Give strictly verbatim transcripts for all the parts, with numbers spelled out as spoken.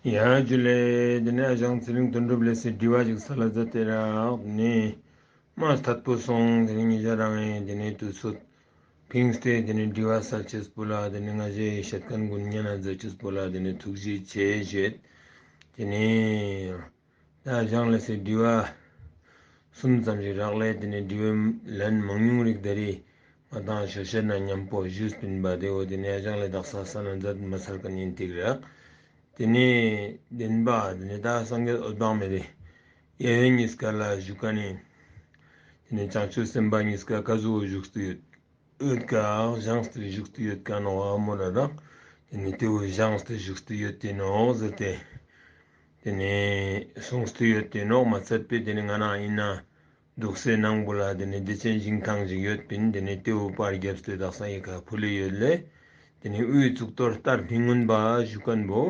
ཡ་ཇུ་ལེ། དེ་ནས་ཨ་ཞང་ཚེ་རིང་དོན་གྲུབ་ལེ་སི་དྲི་བ་ཞིག་སལ་ལ་མཛད་དེ་རག། དེ་ནས་མ་ཐད་པོ་སོང་། དེ་ནས་ཉེ་ཞ་རང་ངི་དེ་ནས་དུས་ཚོད་ཕིངས་ཏེ་དེ་ནས་དྲི་བ་སལ་ཅེས་པོ་ལ་དེ་ནས་ང་ཞའི་བཤད་མཁན་ཀུན་ཉན་ན་མཛད་ཅེས་པོ་ལ་དེ་ནས་ཐུགས་རྗེ་ཆེ་ཞུས། དེ་ནས་ད་ཨ་ཞང་ལེ་སི་དྲི་བ་གསུམ་ཙམ་ཞིག་རག་ལས། དེ་ནས་དྲི་བའི་ལན་མང་ཉུང་རིགས་དེ་རིང་ང་དང་ཆོས་བཤད་ན་མཉམ་པོ་ཞུས་པིན་པ་དེ་བོ་དེ་ནས་ཨ་ཞང་ལེ་དག་ས་སལ་ན་མཛད་མ་སལ་མཁན་ཡིན་ཏིག་རག། དེ་ནས་བདེན་པ་དེ་ནས་ད་སངས་རྒྱས་འོད་དཔག་མེད་དེ་ཡེ་ཧན་གཉིས་ཀ་ལ་བཞུགས་མཁན་ནི་དེ་ནས་བྱང་ཆུབ་སེམས་དཔའ་གཉིས་ཀ་ག་ཟུག་བཞུགས་ཏེ་ཡོད། ཡོད་ཀ་བཞེངས་ཏེ་བཞུགས་ཏེ་ཡོད་ཀ་ནོག་ཨ་མོ་ལ་རག། དེ་ནས་དེ་བོ་བཞེངས་ཏེ་བཞུགས་ཏེ་ཡོད་དེ་ནོག་ཟེར་ཏེ་དེ་ནས་གསུངས་ཏེ་ཡོད་དེ་ནོག། མ་ཚད་པའི་དེ་ནས་ང་རང་ཡིན་ན་འདུག་སའི་ནང་བོ་ལ་དེ་ནས་བདེ་ཆེན་ཞིང་ཐང་ཞིག་ཡོད་པིན། དེ་ནས་དེ་བོ་པར་བརྒྱབ་སྟེ་དག་ས་ཡི་ཀ་ཕུལ་ལེ་ཡོད་ལེ། དེ་ནས་དབུའི་གཙུག་ཏོར་ལྟར་མི་མངོན་པ་བཞུགས་མཁན་བོ་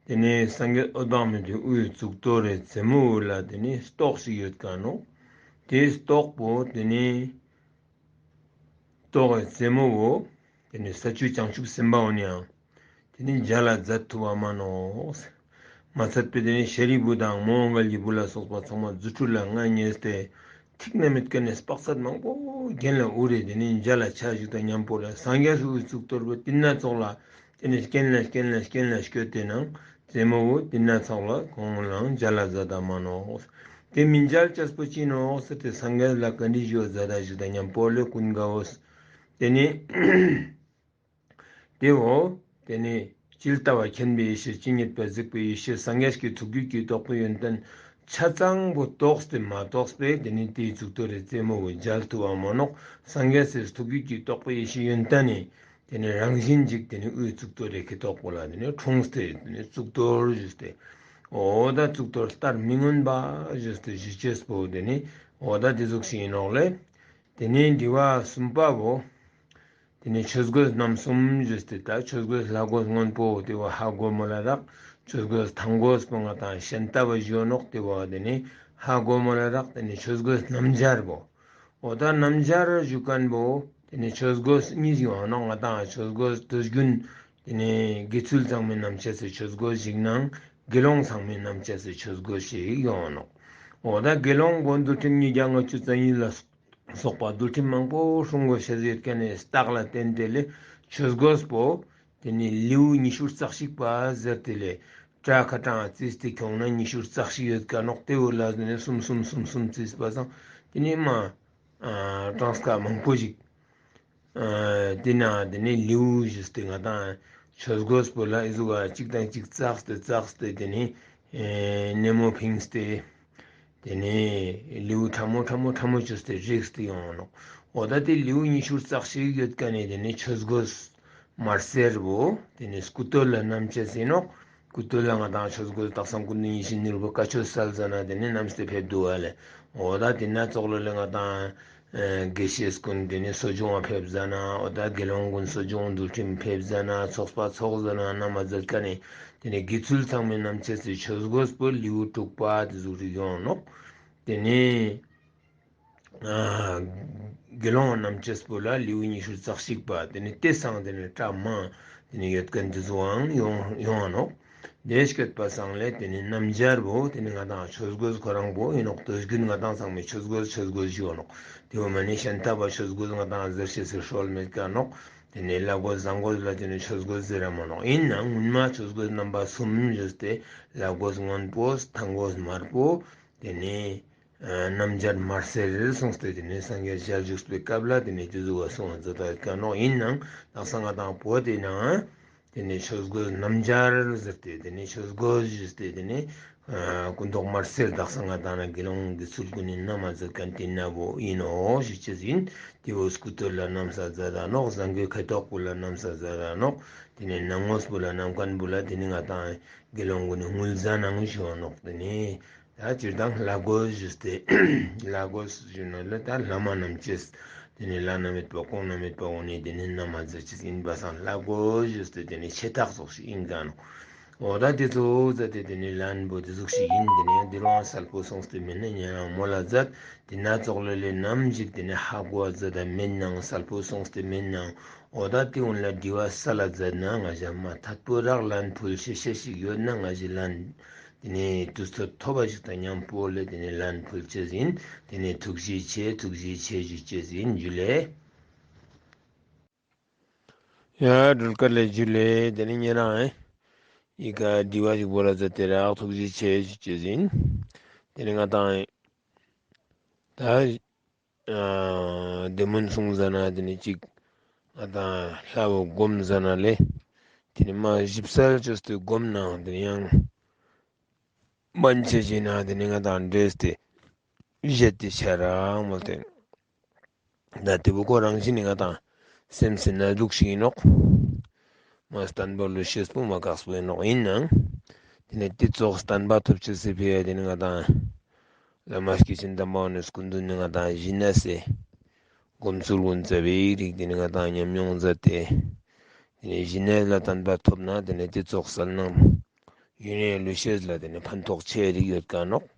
དེ་ནས་སངས་རྒྱས་འོད་དཔག་མེད་དེ་དབུའི་གཙུག་ཏོར་རི་རྩེ་མོ་བོ་ལ་དེ་ནས་ཏོག་ཞིག་ཡོད་ཀ་ནོག། དེའི་ཏོག་པོ་དེ་ནས་ཏོག་གི་རྩེ་མོ་བོ་དེ་ནས་ས་བཅུའི་བྱང་ཆུབ་སེམས་དཔའ་བོ་ནི་ཡང་དེ་ནས་མཇལ་ལ་མཛད་ཐུབ་བ་མ་ནོག། མ་ཚད་པའི་དེ་ནས་ཤཱ་རིའི་བུ་དང་མོའུ་འགལ་གྱི་བུ་ལ་སོགས་པ་ཚང་མ་རྫུ་འཕྲུལ་ལ་མངའ་བརྙེས་ཏེ་ཐིག་ནེ་མེད་མཁན་ནི་དཔག་ཚད་མང་པོ་གྱེན་ལ་འུར་རེ་དེ་ནས་མཇལ་ལ་ཆ་བཞུགས་དང་མཉམ་པོ་ལ་སངས་རྒྱས་སི་དབུའི་གཙུག་ཏོར་བོ་དེ་ན་ཙོགས་ལ་དེ་ནས་རྐྱེན་ལ་རྐྱེན་ལ་རྐྱེན་ལ་སྐྱོད་དེ་ནང་རྩེ་མོ་བོ་དེ་ན་ཙོགས་ལ་ཁོང་ལའང་མཇལ་ལ་མཛད་ད་མ་ནོག། དེ་མི་མཇལ་ཅེས་པོ་ཅི་ནོག་ཟེར་ཏེ་སངས་རྒྱས་ལ་བཀའ་འདྲི་ཞུ་བ་མཛད་ད་ཞུ་དང་མཉམ་པོ་ལས་ཀུན་དགའ་བོ་དེ་ནས་དེ་བོ་དེ་ནས་ཇི་ལྟ་བ་མཁྱེན་པའི་ཡེ་ཤེས་ཇི་སྙེད་པ་གཟིགས་པའི་ཡེ་ཤེས་སངས་རྒྱས་ཀྱི་ཐུགས་རྒྱུད་ཀྱི་རྟོགས་པའི་ཡོན་ཏན་ཆ་ཚང་པོ་རྟོགས་ཏེ་མ་རྟོགས་པས་དེ་ནས་དེའི་གཙུག་ཏོར་རི་རྩེ་མོ་བོ་མཇལ་ཐུབ་བ་མ་ནོག། སངས་རྒྱས་སི་ཐུགས་རྒྱུད་ཀྱི་རྟོགས་པའི་ཡེ་ཤེས་ཡོན་ཏན་ནི་དེ་ནས་རང་བཞིན་ཅིག་དེ་ནས་དབུའི་གཙུག་ཏོར་རི་ཁེ་ཏོག་པོ་ལ་དེ་ནས་འཁྲུངས་ཏེ་དེ་ནས་གཙུག་ཏོར་ཞུས་ཏེ་འོ་ད་གཙུག་ཏོར་ལྟར་མི་མངོན་པ་ཞུས་ཏེ་ཞུ་ཅེས་པོ་དེ་ནས་འོ་ད་དེ་ཟུག་ཞིག་ཡིན་ནོག་ལེ། དེ་ནས་དྲི་བ་གསུམ་པ་བོ་དེ་ནས་ཆོས་གོས་རྣམ་གསུམ་ཞུས་ཏེ་ད་ཆོས་གོས་ལྷ་གོས་སྔོན་པོ་དེ་བོ་ཧ་གོ་མོ་ལ་རག། ཆོས་གོས་ཐང་གོས་པོ་ང་དང་ཤན་ཏ་བ་ཞུ་ནོག། དེ་བོ་དེ་ནས་ཧ་གོ་མོ་ལ་རག། དེ་ནས་ཆོས་གོས་སྣམ་སྦྱར་བོ་འོ་ད་སྣམ་སྦྱར་ཞུ་མཁན་བོ་དེ་ནས་ཆོས་གོས་གཉིས་ཡོང་ནོག། ང་དང་ཆོས་གོས་དུས་རྒྱུན་དེ་ནས་དགེ་ཚུལ་ཚང་མའི་རྣམ་བཅད་སི་ཆོས་གོས་ཞིག་ནང་དགེ་སློང་ཚང་མའི་རྣམ་བཅད་སི་ཆོས་གོས་ཞིག་ཡོང་ནོག། འོ་ད་དགེ་སློང་གོ་འདུལ་ཁྲིམས་ཉིས་བརྒྱ་ལྔ་བཅུ་རྩ་གཉིས་ལ་སོགས་པ་འདུལ་ཁྲིམས་མང་པོ་སྲུང་དགོས་ཤེས་ཡོད་མཁན་ནི་རྟགས་ལ་བརྟེན་ཏེ་ལས་ཆོས་གོས་པོ་དེ་ནས་ལེའུ་ཉི་ཤུ་རྩ་གཅིག་པ་ཟེར་ཏེ་ལས་བྲག་ཁ་གྲངས་རྩིས་ཏེ་ཁྱོང་ན་ཉི་ཤུ་རྩ་གཅིག་ཡོད་ཀ་ནོག། དེ་བོ་ལ་དེ་ནས་གསུམ་གསུམ་གསུམ་གསུམ་རྩིས་པ་སང་དེ་ནས་མ་ཨ་གྲངས་ཀ་མང་པོ་ཞིག་ཨ་དེ་ན་དེ་ནས་ལེའུ་ཞུས་ཏེ་ང་དང་ཆོས་གོས་པོ་ལ་ཨི་ཟུག་ག་གཅིག་དང་གཅིག་བཙགས་ཏེ་བཙགས་ཏེ་དེ་ནས་ཨེ་སྣེ་མོ་ཕིངས་ཏེ་དེ་ནས་ལེའུ་ཕྲ་མོ་ཕྲ་མོ་ཕྲ་མོ་ཅོས་ཏེ་རིགས་ཏེ་ཡོང་ནོག། འོ་ད་དེ་ལེའུ་ཉི་ཤུ་རྩ་གཅིག་ཡོད་མཁན་ནི་དེ་ནས་ཆོས་གོས་དམར་སེར་བོ་དེ་ནས་སྐུ་སྟོད་ལ་བསྣམས་ཅེས་ཡིན་ནོག། སྐུ་སྟོད་ལ་ང་དང་ཆོས་གོས་དག་ས་སྐུ་མདུན་ཡིད་བཞིན་ནོར་བུ་བཀའ་ཆོས་སལ་ཟ་ན་དེ་ནས་བསྣམས་ཏེ་ཕེབས་འདུག་ཨ་ལེ། འོ་ད་དེ་ན་ཙོགས་ལ་ལས་ང་དང་ཨེ་དགེ་བཤེས་ཀུན་དེ་ནས་གསོ་སྦྱོང་བ་ཕེབས་ཟ་ན་འོ་ད་དགེ་སློང་ཀུན་གསོ་སྦྱོང་འདུལ་ཁྲིམས་ཕེབས་ཟ་ན་ཚོགས་པ་ཚོགས་ཟ་ན་ན་མ་ཛད་ཀ་ནས་དེ་ནས་དགེ་ཚུལ་ཚང་མའི་རྣམ་བཅད་སི་ཆོས་གོས་པོ་ལེའུ་དྲུག་པ་དེ་ཟུག་རིགས་ཡོང་ནོག། དེ་ནས་ཨ་དགེ་སློང་རྣམ་བཅད་པོ་ལ་ལེའུ་ཉི་ཤུ་རྩ་གཅིག་པ་དེ་ནས་དེ་སང་དེ་ནས་བཀྲ་མ་དེ་ནས་ཡོད་མཁན་དེ་ཚོའང་ཡོང་ཡོང་ནོག། དེ་སྐྱོད་པ་སང་ལས་དེ་ནས་སྣམ་སྦྱར་བོ་དེ་ནས་ང་དང་ཆོས་གོས་ཁོ་རང་བོ་ཡིན་ནོག། དུས་རྒྱུན་ང་དང་ཚང་མས་ཆོས་གོས་ཆོས་གོས་ཞུ་ནོག། དེ་བོ་མ་ནི་ཤན་ཏ་བ་ཆོས་གོས་ང་དང་ཟེར་ཤེས་སི་སྲོལ་མེད་ཀ་ནོག། དེ་ནས་བླ་གོས་བཟང་གོས་ལ་དེ་ནས་ཆོས་གོས་ཟེར་ར་མ་ནོག། ཡིན་ནའང་སྔོན་མ་ཆོས་གོས་རྣམ་པ་གསུམ་ཞུས་ཏེ་བླ་གོས་སྔོན་པོ་ཐང་གོས་དམར་པོ་དེ་ནས་ཨ་སྣམ་སྦྱར་དམར་སེར་གསུངས་ཏེ་དེ་ནས་སངས་རྒྱས་ཞལ་བཞུགས་པའི་སྐབས་ལ་དེ་ནས་དེ་ཟུག་ག་གསུངས་པ་ཛད་ད་ཀ་ནོག། ཡིན་ནའང་དག་ས་ང་དང་བོད་དེ་ན་དེ་ནས་ཆོས་གོས་སྣམ་སྦྱར་ཟེར་ཏེ་དེ་ནས་ཆོས་གོས་ཞུས་ཏེ་དེ་ནས་ཨ་སྐུ་མདོག་དམར་སེར་དག་ས་ང་དང་ན་དགེ་སློང་དགེ་ཚུལ་ཀུན་ནི་ན་མ་ཛད་མཁན་དེ་ན་བོ་ཡིན་ནོག་ཞུ་ཅེས་ཡིན། དེ་བོ་སྐུ་སྟོད་ལ་བསྣམས་ས་ཛད་ད་ནོག། བཟང་གོས་ཁ་ཐོག་པོ་ལ་བསྣམས་ས་ཛད་ད་ནོག། དེ་ནས་ནང་ངོས་པོ་ལ་བསྣམས་མཁན་བོ་ལ་དེ་ནས་ང་དང་དགེ་སློང་ཀུན་ནི་དངུལ་ཟ་ནང་ཞུ་ནོག། དེ་ནས་ད་སྤྱིར་བཏང་བླ་གོས་ཞུས་ཏེ་བླ་གོས་ཞུ་ན་ལ་ད་བླ་མ་རྣམ་བཅད་དེ་ནས་བླ་ན་མེད་པ་གོང་ན་མེད་པ་འོ་ནི་དེ་ནས་ན་མ་ཛད་ཅེས་ཡིན་པ་སང་བླ་གོས་ཞུས་ཏེ་དེ་ནས་ཆེ་ཐག་ཙོགས་ཤིག་ཡིན་ཀ་ནོག། འོ་ད་དེ་ཙོགས་ཟེར་ཏེ་དེ་ནི་ལན་པོ་དེ་ཟུག་ཞིག་ཡིན། དེ་ནི་ཡང་དེ་རུང་གསལ་པོ་སོང་སྟེ་མེད་ན་ཉེ་རང་མོལ་ལ་མཛད། དེ་ན་ཙོགས་ལོ་ལེ་ནམ་ཞིག་དེ་ནི་ཧ་གོ་མཛད་ད་མེད་ནའང་གསལ་པོ་སོང་སྟེ་མེད་ནའང་འོ་ད་དེ་འོན་ལ་དྲི་བ་སལ་ལ་མཛད་ན་ང་ཞ་མ་ཐད་པོ་རག་ལན་ཕུལ་ཤེས་ཤེས་ཞིག་ཡོད་ན་ང་ཞ་ལན་དེ་ནི་དུས་ཚོད་ཐོབ་པ་ཞིག་དང་མཉམ་པོ་ལེ་དེ་ནི་ལན་ཕུལ་ཅེས་ཡིན། དེ་ནི་ཐུགས་རྗེ་ཆེ། ཐུགས་རྗེ་ཆེ་ཞུ་ཅེས་ཡིན། ཇུ་ལེ། ཡ་སྒྲོལ་དཀར་ལེ་ཇུ་ལེ། དེ་ནི་ཉེ་རང་ཨེ་ཡི་ག་དྲི་བ་ཞིག་བོ་ལ་མཛད་དེ་རག་ཐུགས་རྗེ་ཆེ་ཞུ་ཅེས་ཡིན། དེ་ནི་ང་དང་ད་ཨ་བདེ་སྨོན་གསུང་ཟ་ན་དེ་ནི་ཅིག་ང་དང་ལྷ་བོ་སྒོམ་ཟ་ན་ལེ་དེ་ནི་མ་ཞིབ་གསལ་ཅོས་ཏེ་སྒོམ་ནའང་དེ་ནི་ཡང་མན་ཆད་ཅིག་ན་དེ་ནི་ང་དང་འདྲེས་ཏེ་བཞེད་དེ་ཆ་རག་མོལ་ཏེ། ད་དེ་བོ་ཁོ་རང་བཞིན་ནི་ང་དང་སེམས་སི་གནས་ལུགས་ཤིག་ཡིན་ནོག། མ་བརྟན་པོ་ལུས་ཤེས་པོ་མ་དཀགས་པོ་ཡིན་ནོག། ཡིན་ནའང་དེ་ནི་དེ་ཙོགས་བརྟན་པ་ཐོབ་ཅེས་སི་ཕི་ཡ་དེ་ནི་ང་དང་བླ་མ་སྐྱེས་ཆེན་དམ་པ་བོ་ནི་སྐུ་མདུན་ནི་ང་དང་ཞི་གནས་སི་སྒོམ་ཚུལ་ཀུན་རྩ་བའི་རིགས་དེ་ནི་ང་དང་ཉམས་མྱོང་མཛད་དེ། དེ་ནི་ཞི་གནས་ལ་བརྟན་པ་ཐོབ་ན་དེ་ནི་དེ་ཙོགས་གསལ་སྣང་ཡུན་རིང་ལུས་ཤེས་ལ་དེ་ནི་ཕན་ཐོགས་ཆེ་རིགས་ཡོད་ཀ་ནོག།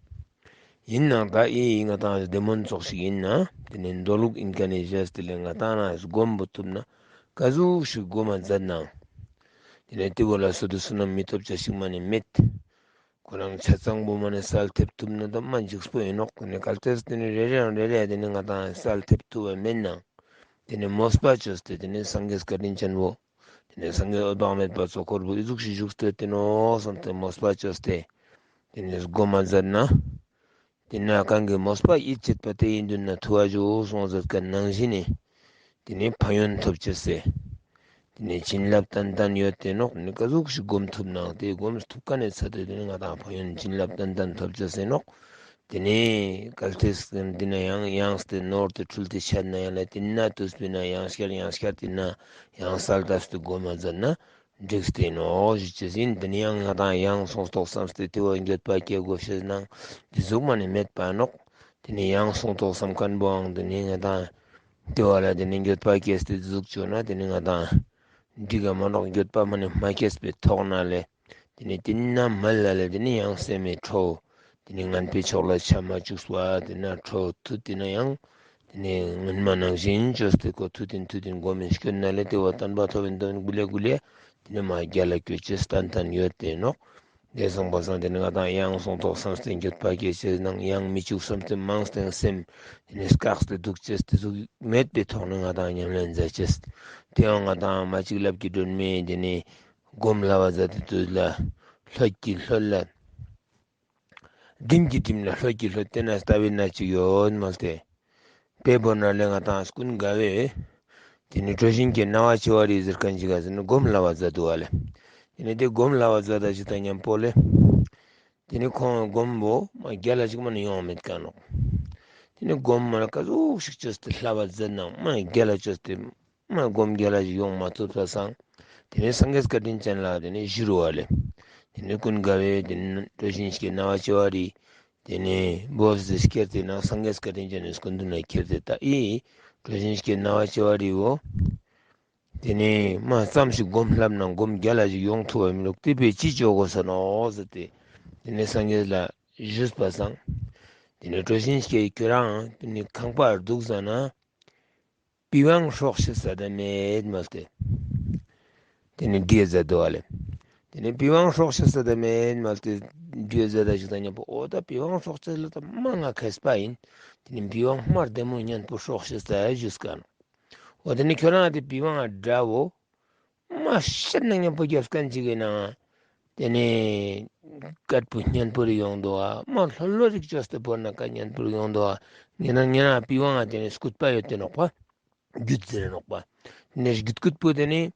ཡིན་ནའང་ད་ཨི་ང་དང་བདེ་སྨོན་ཙོགས་ཤིག་ཡིན་ན་དེ་ནི་མདོ་ལུགས་ཡིན་ཀ་ནི་བཞེས་ཏེ་ལེ་ང་དང་ན་སྒོམ་པོ་ཐུབ་ན་ག་ཟུག་ཞིག་སྒོམ་མ་མཛད་ནའང་དེ་ནི་དེ་བོ་ལ་སོ་དུ་བསོད་ནམས་མི་ཐོབ་ཅེས་ཤིག་མ་ནི་མེད། ཁོ་རང་ཆ་ཚང་པོ་མ་ནི་གསལ་ཐེབས་ཐུབ་ན་ད་མ་འཇིགས་པོ་ཡིན་ནོག། དེ་ནི་གལ་ཏེ་དེ་ནི་རེ་རེའང་རེ་རེ་དེ་ནི་ང་དང་གསལ་ཐེབས་ཐུབ་པ་མེད་ནའང་དེ་ནི་མོས་པ་ཅོས་ཏེ་དེ་ནི་སངས་རྒྱས་བཀའ་དྲིན་ཅན་བོ་དེ་ནས་སངས་རྒྱས་འོད་དཔག་མེད་པ་ཚོགས་འཁོར་བོ་ཨི་ཟུག་ཤིག་བཞུགས་ཏེ་ཡོད་དེ་ནོག་བསམ་སྟེ་མོས་པ་ཅོས་ཏེ་དེ་ནས་སྒོམ་མ་མཛད་ན། དེ་ནས་གང་གི་མོས་པ་ཡིད་ཆེས་པ་དེ་ཡི་མདུན་ན་ཐུ་བ་ཞུགས་གསུངས་མཛད་མཁན་ནང་བཞིན་ནི་དེ་ནས་ཕན་ཡོན་ཐོབ་ཅེས་སི་དེ་ནས་བྱིན་རླབས་ཏན་ཏན་ཡོད་དེ་ནོག། དེ་ནས་ག་ཟུག་ཤིག་སྒོམ་ཐུབ་ནའང་དེ་སྒོམ་ཐུབ་མཁན་ནི་ཚད་དེ་དེ་ནས་ང་དང་ཕན་ཡོན་བྱིན་རླབས་ཏན་ཏན་ཐོབ་ཅེས་སི་ནོག། དེ་ནས་གལ་ཏེ་འདི་ན་ཡང་ཡང་སྟེ་ནོར་ཏེ་འཁྲུལ་ཏེ་ཆད་ན་ཡང་ལ་དེ་ན་དུས་པའི་ན་ཡང་སྐྱར་ཡང་སྐྱར་དེ་ན་ཡང་གསལ་བཏབ་སྟེ་སྒོམ་མ་མཛད་ན་འགྲིག་སྟེ་ནོག་ཞུ་ཅེས་ཡིན། དེ་ནས་ཡང་ང་དང་ཡང་སོང་ཏོག་བསམ་སྟེ་དེ་བོ་འགྱོད་པ་སྐྱེ་དགོས་ཤེས་ནང་དེ་ཟུག་མ་ནི་མེད་པ་ནོག། དེ་ནས་ཡང་སོང་ཏོག་བསམ་མཁན་བོའང་དེ་ནས་ང་དང་དེ་བ་ལ་དེ་ནས་འགྱོད་པ་སྐྱེས་ཏེ་དེ་ཟུག་བཅོས་ན་དེ་ནས་ང་དང་འགྲིག་ག་མ་ནོག། འགྱོད་པ་མ་ནི་མ་སྐྱེས་པའི་ཐོག་ན་ལས། དེ་ནས་དེ་ན་མ་ལ་ལས་དེ་ནས་ཡང་སེམས་མེད་ཁྲོ། དེ་ནས་ངན་པའི་ཕྱོགས་ལ་ཆ་མ་བཅུག་པ་དེ་ན་ཁྲོ་ཐུ་དེ་ན་ཡང་དེ་ནས་སྔོན་མ་ནང་བཞིན་བཅོས་ཏེ་ཁོ་ཐུ་དེན་ཐུ་དེན་སྒོམ་མེད་སྐྱོན་ན་ལས་དེ་བ་བརྟན་པ་ཐོབ་ཡིན་དོན་གུ་ལེ་གུ་ལེ་དེ་ནས་མ་རྒྱལ་ལ་སྐྱོད་ཅེས་ཏན་ཏན་ཡོད་དེ་ནོག། དེ་སོང་པ་སང་དེ་ནས་ང་དང་ཡང་སོང་ཏོག་བསམ་སྟེ་འགྱོད་པ་སྐྱེ་ཅེས་ནང་ཡང་མི་བཅུག་བསམ་སྟེ་མང་སྟེ་སེམས་དེ་ནས་སྐག་སྟེ་འདུག་ཅེས་དེ་ཟུག་མེད་པའི་ཐོག་ནས་ང་དང་ཉམས་ལེན་མཛད་ཅེས། དེའང་ང་དང་མ་གཅིག་ལབ་ཀྱི་སྒྲོན་མེ་དེ་ནས། སྒོམ་སླ་བ་མཛད་དེ་དུས་ལ་ལྷོད་ཀྱི་ལྷོད་ལ། བསྒྲིམ་གྱི་བསྒྲིམ་ལ་ལྷོད་ཀྱི་ལྷོད་དེ་ན་ལྟ་བའི་ན་ཅིག་ཡོད་མོལ་ཏེ། དཔེ་བོར་ན་ལས་ང་དང་ཀུན་དགའ་བོས་དེ་ནི་གྲོ་བཞིན་གྱི་སྣང་བ་ཆེ་བ་རི་ཟེར་མཁན་ཅིག་ག་ཟེར་ན་སྒོམ་སླ་བ་མཛད་དུག་པ་ལེ། དེ་ནི་དེ་སྒོམ་སླ་བ་མཛད་ད་ཅིག་དང་མཉམ་པོ་ལེ། དེ་ནི་ཁོང་སྒོམ་བོ་མ་རྒྱལ་ལ་ཅིག་མ་ནི་ཡོང་མེད་ཀ་ནོག། དེ་ནི་སྒོམ་མ་ན་ག་ཟུག་ཤིག་བཅོས་ཏེ་སླ་བ་མཛད་ནའང་མ་རྒྱལ་ལ་བཅོས་ཏེ། མ་སྒོམ་རྒྱལ་ལ་ཞིག་ཡོང་མ་ཐུབ་ས་སང་། དེ་ནས་སངས་རྒྱས་བཀའ་དྲིན་ཅན་ལ་དེ་ནས་ཞུ་རུ་བ་ལེ། དེ་ནས་ཀུན་དགའ་བོས་དེ་ནས་གྲོ་བཞིན་སྐྱེས་སྣང་བ་ཆེ་བ་རི། དེ་ནས་བོས་ཏེ་ཁྱེར་ཏེ་ན་སངས་རྒྱས་བཀའ་དྲིན་ཅན་ནི་སྐུ་མདུན་ལ་ཁྱེར་ཏེ་ད་ཨི། གྲོ་བཞིན་སྐྱེས་སྣང་བ་ཆེ་བ་རི་བོ། དེ་ནས་མ་ཙམ་ཞིག་སྒོམ་ལྷབ་ན་སྒོམ་རྒྱལ་ལ་ཞིག་ཡོང་ཐུབ་པ་མི་ལུག་དེ་བས་ཅི་བཅོ་དགོས་ས་ནོག་ཟེར་ཏེ། དེ་ནས་སངས་རྒྱས་ལ་ཞུས་པ་སང་། དེ་ནས་གྲོ་བཞིན་སྐྱེས་ཁྱོད་རང་དེ་ནས་ཁང་པར་འདུག་ཟ་ན། པི་ཝང་སྲོག་ཤི་ས་ད་མེད་མོལ་ཏེ། དེ་ནས་འདྲིས་མཛད་དུག་པ་ལེ། དེ་ནས་པི་ཝང་སྲོག་ཤི་ས་ད་མེད་མོལ་ཏེ་འདྲིས་མཛད་ད་ཞིག་དང་མཉམ་པོ་འོ་ད་པི་ཝང་སྲོག་ཤི་ས་ལ་ད་མ་ང་མཁས་པ་ཡིན། དེ་ནས་པི་ཝང་མ་བདེ་མོ་སྙན་པོ་སྲོག་ཤི་ས་ཞུས་ཀ་ནོག། འོ་དེ་ནས་ཁྱོད་རང་དེ་པི་ཝང་ང་འདྲ་བོ། མ་ཤེས་ན་མཉམ་པོ་རྒྱབ་མཁན་ཅིག་ཡིན་ན། དེ་ནས་སྐད་པོ་སྙན་པོ་རིག་ཡོང་དུག་པ། མ་ལྷོད་ལྷོད་རིག་བཅོས་ཏེ་བོར་ན་སྐད་སྙན་པོ་རིག་ཡོང་དུག་པ། ཉེ་རང་ཉེ་རང་པི་ཝང་ང་དེ་ནས་སྐུད་པ་ཡོད་དེ་ནོག་པ། རྒྱུད་ཟེར་ནོག་པ། དེ་ནས་རྒྱུད་སྐུད་པོ་དེ་ནས་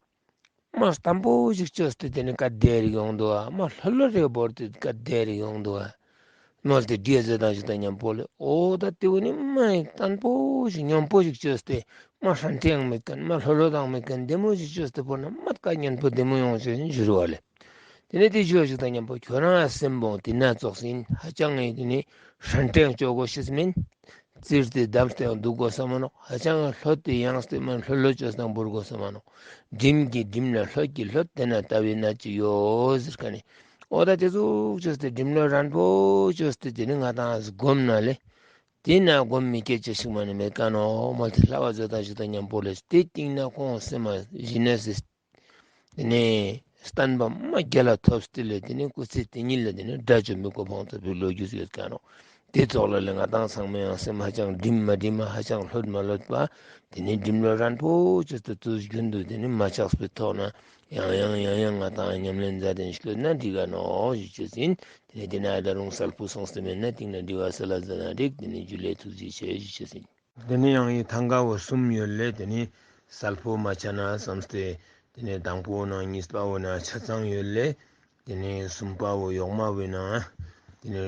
མ་བརྟན་པོ་ཞིག་བཅོས་ཏེ་དེ་ནས་སྐད་བདེ་རིག་ཡོང་དུག་པ། མ་ལྷོད་ལྷོད་རིག་བོར་ཏེ་སྐད་བདེ་རིག་ཡོང་དུག་པ། མོལ་ཏེ་འདྲིས་མཛད་ད་ཞིག་དང་མཉམ་པོ་ལེ། འོ་ད་དེ་བོ་ནི་མ་བརྟན་པོ་ཞིག་སྙོམས་པོ་ཞིག་བཅོས་ཏེ་མ་ཧྲན་ཏེའང་མེད་མཁན་མ་ལྷོད་ལྷོད་དང་མེད་མཁན་བདེ་མོ་ཞིག་བཅོས་ཏེ་བོར་ན་མ་སྐད་སྙན་པོ་བདེ་མོ་ཡོང་ཅེས་ཞུ་རུ་བ་ལེ། དེ་ནས་དེ་ཞུ་བ་ཞིག་དང་མཉམ་པོ་ཁྱོད་རང་ཡང་སེམས་བོ་དེ་ན་ཙོགས་ཡིན། ཧ་ཅང་ངས་དེ་ནས་ཧྲན་ཏེའང་བཅོ་དགོས་ཤེས་མིན། བཙིར་ཏེ་བསྡམས་ཏེའང་འདུག་དགོས་ས་མ་ནོག། ཧ་ཅང་ལྷོད་དེ་ཡང་སྟེ་མ་ལྷོད་ལྷོད་བཅོས་ཏེའང་བོར་དགོས་ས་མ་ནོག། བསྒྲིམས་ཀྱི་བསྒྲིམས་ལ་ལྷོད་ཀྱི་ལྷོད་དེ་ན་ལྟ་བའི་ན་ཅིག་ཡོད་ཟེར་མཁན་ནི། འོ་ད་དེ་ཟུག་ཅོས་ཏེ་འགྲིམ་ལོ་རན་པོ་ཅོས་ཏེ་དེ་ནི་ང་དང་སྒོམ་ན་ལེ། དེ་ན་སྒོམ་མི་སྐད་ཅིག་མ་ནི་མེད་ཀ་ནོག་མོལ་ཏེ་ལྷ་བ་ཛ་དང་ཞུ་དང་མཉམ་པོ་ལེ། དེ་སྟིང་ན་ཁོང་སེམས་མ་ཞི་ནས་སི། དེ་ནི་བསྟན་པ་མ་རྒྱལ་ལ་ཐོབ་སྟེ་ལེ། དེ་ནི་སྐུ་ཚེ་དེ་ཉིད་ལ་དེ་ནི་དགྲ་བཅོམ་པའི་གོ་འཕང་ཐོབ་པའི་ལོ་རྒྱུས་ཡོད་ཀ་ནོག་དེ་ཙོགས་ལ་ལེ་ང་དང་ཚང་མ་ཡང་སེམས་ཧ་ཅང་འགྲིམ་མ་འགྲིམ་མ་ཧ་ཅང་ལྷོད་མ་ལྷོད་པ། དེ་ནི་འགྲིམ་ལོ་རན་པོ་ཅོས་ཏེ་དུས་རྒྱུན་དུ་དེ་ནི་མ་ཆགས་པའི་ཐོག་ན་ཡང་ཡང་ཡང་ཡང་ང་དང་ཉམས་ལེན་མཛད་དེ་ཤོད་ན་འགྲིག་ག་ནོག་ཞུ་ཅེས་ཡིན། དེ་ནི་དེ་ན་ད་རུང་གསལ་པོ་སོང་སྟེ་མེད་ན་སྟིང་ན་དྲི་བ་སལ་ལ་ཟ་ན་འགྲིག་དེ་ནི་ཇུ་ལེ་ཐུགས་རྗེ་ཆེ་ཞུ་ཅེས་ཡིན། དེ་ནི་ཡང་ཡི་ཐང་ག་བོ་གསུམ་ཡོད་ལེ། དེ་ནི་གསལ་པོ་མ་ཆ་ན་བསམ་སྟེ། དེ་ནི་དང་པོ་ནང་གཉིས་པ་བོ་ན་ཆ་ཚང་ཡོད་ལེ། དེ་ནི་གསུམ་པ་བོ་ཡོག་མ་བོ་ན། དེ་ནི་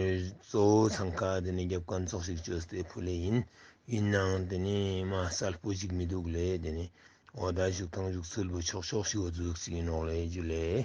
གཙོ་བོ་ཚང་ཀ་དེ་ནི་རྒྱབ་ཁན་ཙོགས་ཤིག་ཅོས་ཏེ་ཕུལ་ལེ་ཡིན། ཡིན་ནའང་དེ་ནི་མ་གསལ་པོ་ཞིག་མི་འདུག་ལེ། དེ་ནི་འོ་ད་བཞུགས་ཐང་བཞུགས་ཚུལ་བོ་ཆོག་ཆོག་ཞིག་འོ་ཟུག་ཅིག་ཡིན་ནོག་ལེ། ཇུ་ལེ།